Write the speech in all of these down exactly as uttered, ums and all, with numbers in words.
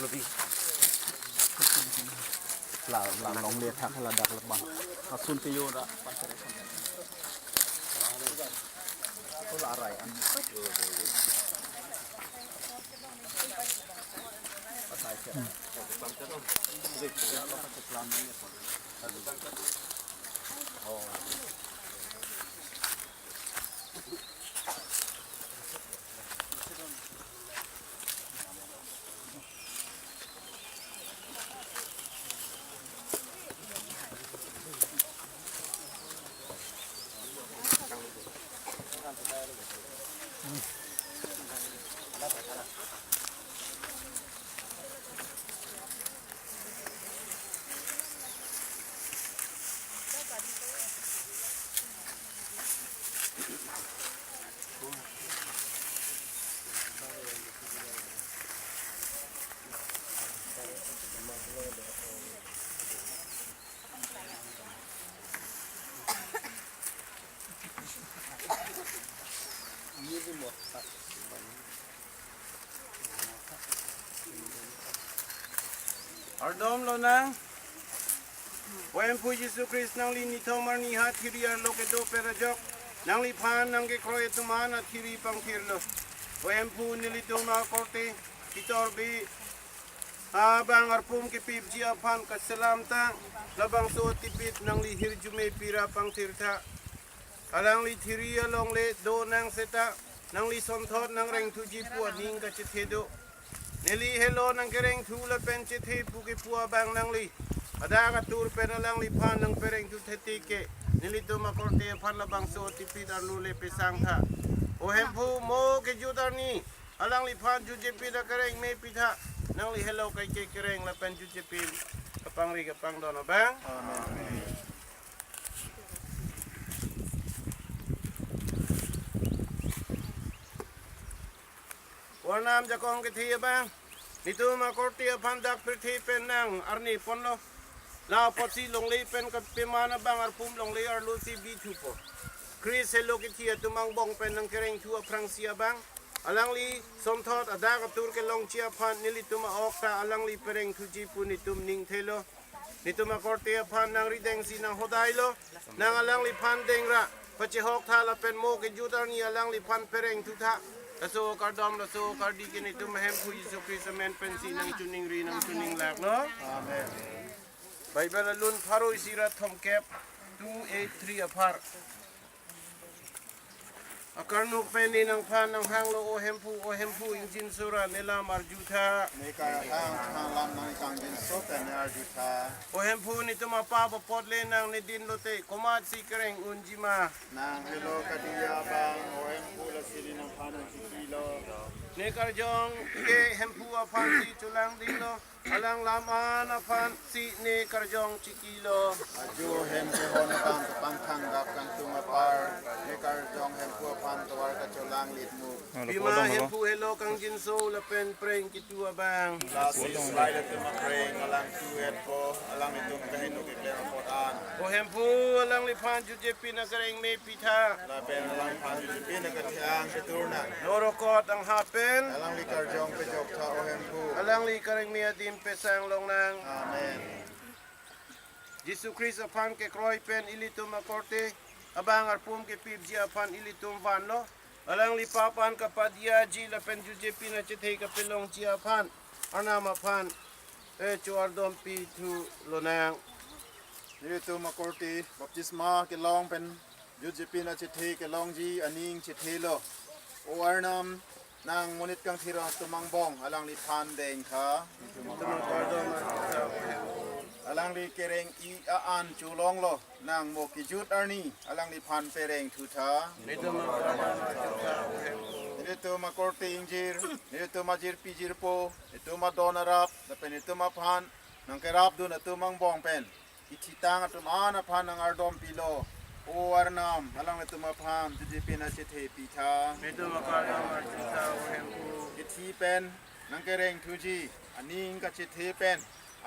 Lobi. La, la, longle athak ladak laban. Asun tiyo da. Ula arai. Kardom lonang. O Hemphu Jisu Khristo, nangli nithom arni ha thiri arlo kedo pen ajok nangliphan nangkekroi atum an athiri pangthirlo. O Hemphu, nelitum akorte Pitor Bey abang arpum kepipji aphan kachelam tang, labangso atipit nangli hirjume pira pangthir tha. Alangli thiri alongle donang seta, nangli sonthot nangrengthuji pu aning kachethe do. Neli helo nangkerengthu lapen chethe pu kepu abang nangli adak atur pen alangliphan nangperengthu thete ke, nelitum akorte aphan labangso atipit arlo le pesang tha. O Hemphu, mo kejut arni alangliphan jutjepin akereng me pitha, nangli helo kaike kereng lapen jutjepin kapangri kapangdon abang. Amen. Arnam ajakong kethe abang, netum akorte aphan dak pirthe pen nang arni ponlo. La apotsi longle pen kapeman abang arpum longle arlo si bithupo. Khristo helo kethe atum angbong pen nangkerengthu aphrangsi abang, alangli sonthot adak atur kelongji aphan nelitum a-ok ta alangli perengthuji pu netum ning thelo. Netum akorte aphan nangrideng si nanghodailo, nang alangliphan dengra pachehok tha lapen mo kejut arni alangliphan perengthu tha. Laso kardom, laso kardi ke netum Hemphu Jisu Khristo amen pensi nangchiningri nangchininglaklo. Amen. Bible alun pharo isi ra thomkep two eight three apar. Akarnuk pen ne nangphan nanghanglo, O Hemphu, O Hemphu, ingjinso ra ne lam arjutha. Ne karhang hang lam nang kangjinso pen ne arjutha. O Hemphu, netum apap apot le nang ne din lote, komatsi kereng unjima. Nang helo kadiya abang, O Hemphu, lasi ne nangphan nangchikilo. Ne karjong ke Hemphu aphansi cholang dinlo. Alang lam an aphansi ne karjong chikilo. Ajo hem kehon abang kapangthang gap kangtung apar, ne karjong Hemphu aphan tovar kacholang litmu. Pima Hemphu helo kangjinso lapen preng kitu abang. Lasi slai latum apreng alangtum etpo, alanglitum kaheno keklem apot an. O Hemphu, alangliphan jutjepin akereng me pitha. Lapen alangphan jutjepin akethe-ang ketur nang. Norokot angha pen. Alangli karjong pejok tha, O Hemphu. Alangli kereng me adim pesang longnang. Amen. Jisu Khristo aphan kekroi pen ilitum akorte abang arpum kepipji aphan ilitum vanlo. Alangli pap an kapadiyaji lapen jutjepin achethe kapelongji aphan Arnam aphan, eh, cho-ardompi thu lonang. Nelitum akorte baptisma kelong pen jutjepin achethe kelongji aning chethelo. O Arnam, nang monit kangthir atum angbong alangliphan dengtha. Alangli kereng-i a-an cholonglo, nang mo kejut arni alangliphan perengthutha. Nelitum akorte ingjir, nelitum ajirpi jirpo, nelitum adon arap, lapen nelitum aphan nangkerapdun atum angbong pen kethitang atum an aphan nang-ardompilo. O Arnam, alanglitum aphan jutjepin achethe pitha. Nelitum akardom arjutha, O Hemphu. Kethi pen nangkerengthuji aning kachethe pen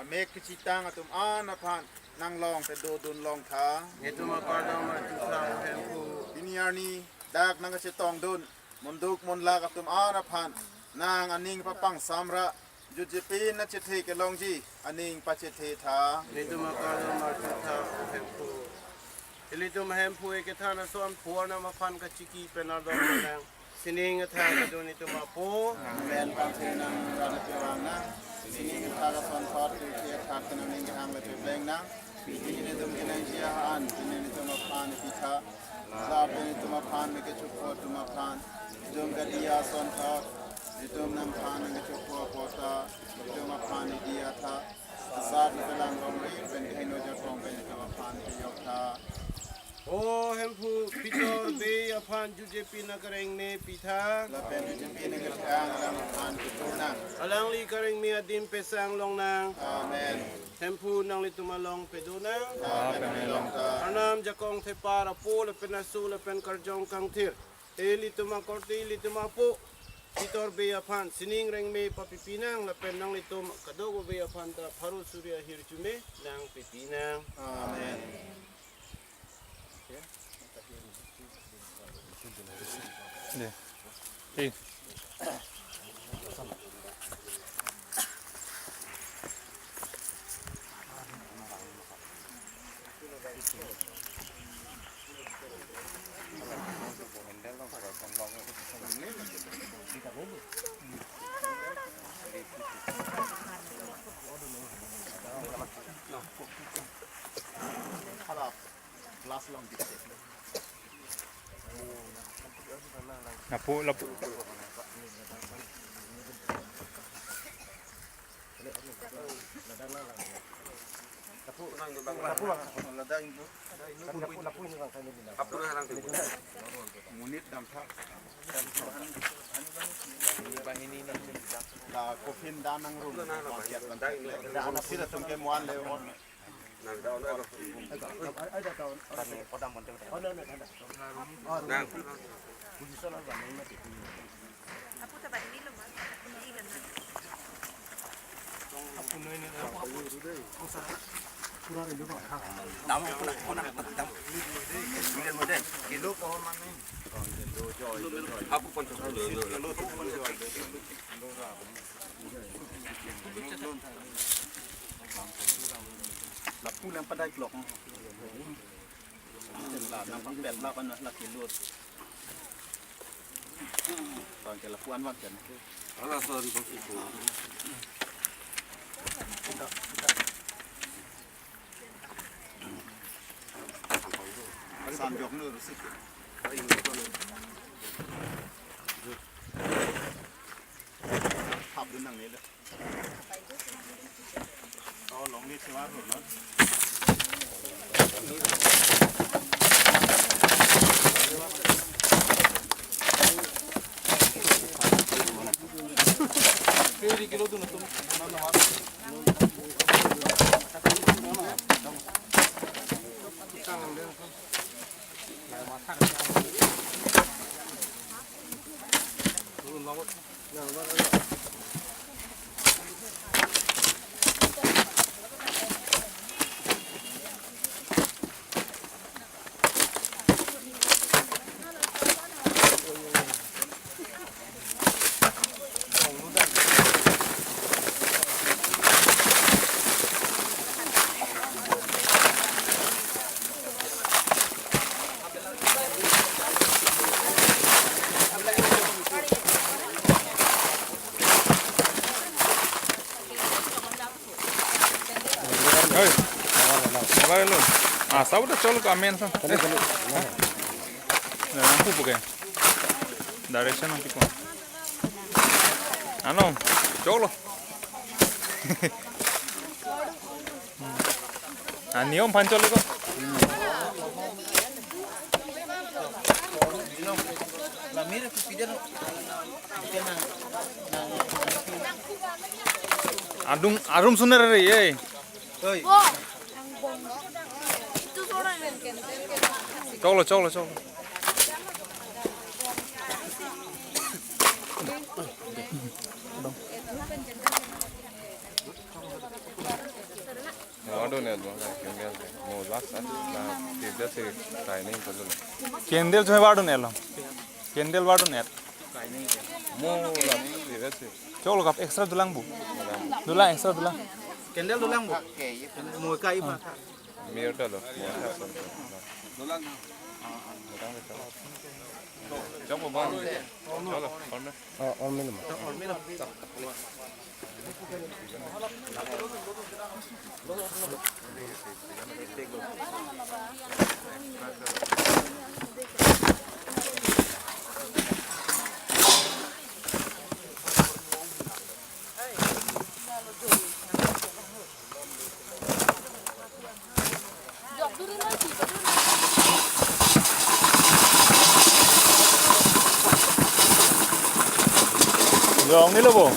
amek kethitang atum an aphan nanglong pedodun longtha. Nelitum akardom arjutha, O Hemphu. Pini arni dak nangkachetongdun monduk monlak atum an aphan nang aning papangsam ra Jutjepi nang chethe kelongji aning pachethe tha. Ilitum akardom arju tha, O Hemphu. Ilitum Hemphu ekethan ason phu Arnam aphan kachiki pen ardom nang. Sining athak kedun itum apo. Amen. Pangthir nang rana pirang nang. Sining athak asonthot, pirthe athak kenang ning kehang le pipleng nang. Pini itum kenangji ahan, pini itum aphan ipitha. Lapen itum aphan me kechokpo atum aphan. Itum kadiya asonthot, itum nangphan nang kechokpo apot ta, itum aphan idiya tha. Asat ipelang rongri pen kehingno jakong pen itum aphan piyok tha. O Hemphu, Pitor Bey aphan jutjepi nang karengme pitha. Lapen jutjepi nang kethang alam aphan ketur nang. Alangli karengme adim pesang long nang. Amen. Hemphu nanglitum along pedo nang. Amen. Amen. Arnam jakong thepar apo lapen aso lapen karjong kangthir, ilitum akorte, ilitum apo Pitor Bey aphan sining rengme papipi nang lapen nanglitum kadokave aphan ta pharo suri ahirjume nangpipi nang. Amen. Deh. Eh. Lapu, lapu. Munit damtha. Banghini nang. La coffin dan nang room. Dan sila tum ke muan le on. Lapu lang padak lok. La nang pang pet la pan la kilut. Tang ke lapu an wan ken. Ala sorry bang iku. San jok nu rusik. Hap dun nang ni le. Oh, long ni siwa ru no. Kilo dun tum. Oi. Abar lo. Ah, sab udah chol ka amen sa. Kali, kali. Eh. Nah, aku pakai. Direction ang tipo. Ano? Cholo. Ah, niyom phan cholo ko. Adung, arum suner re, eh. Cholo, cholo, cholo. Mo adon ya dua, kan, kendel ke. Mo last at na tidak sih kaini itu dulu. Kendel cuma adon ya lo. Kendel adon ya. Mo last tidak sih. Choklo kap extra dolang bu. Dolang extra dolang. Candle dolang bu. Moi kai pa. Mir ta lo. Choklo bang. Choklo. Oh, on milo. Jong ni lo bo.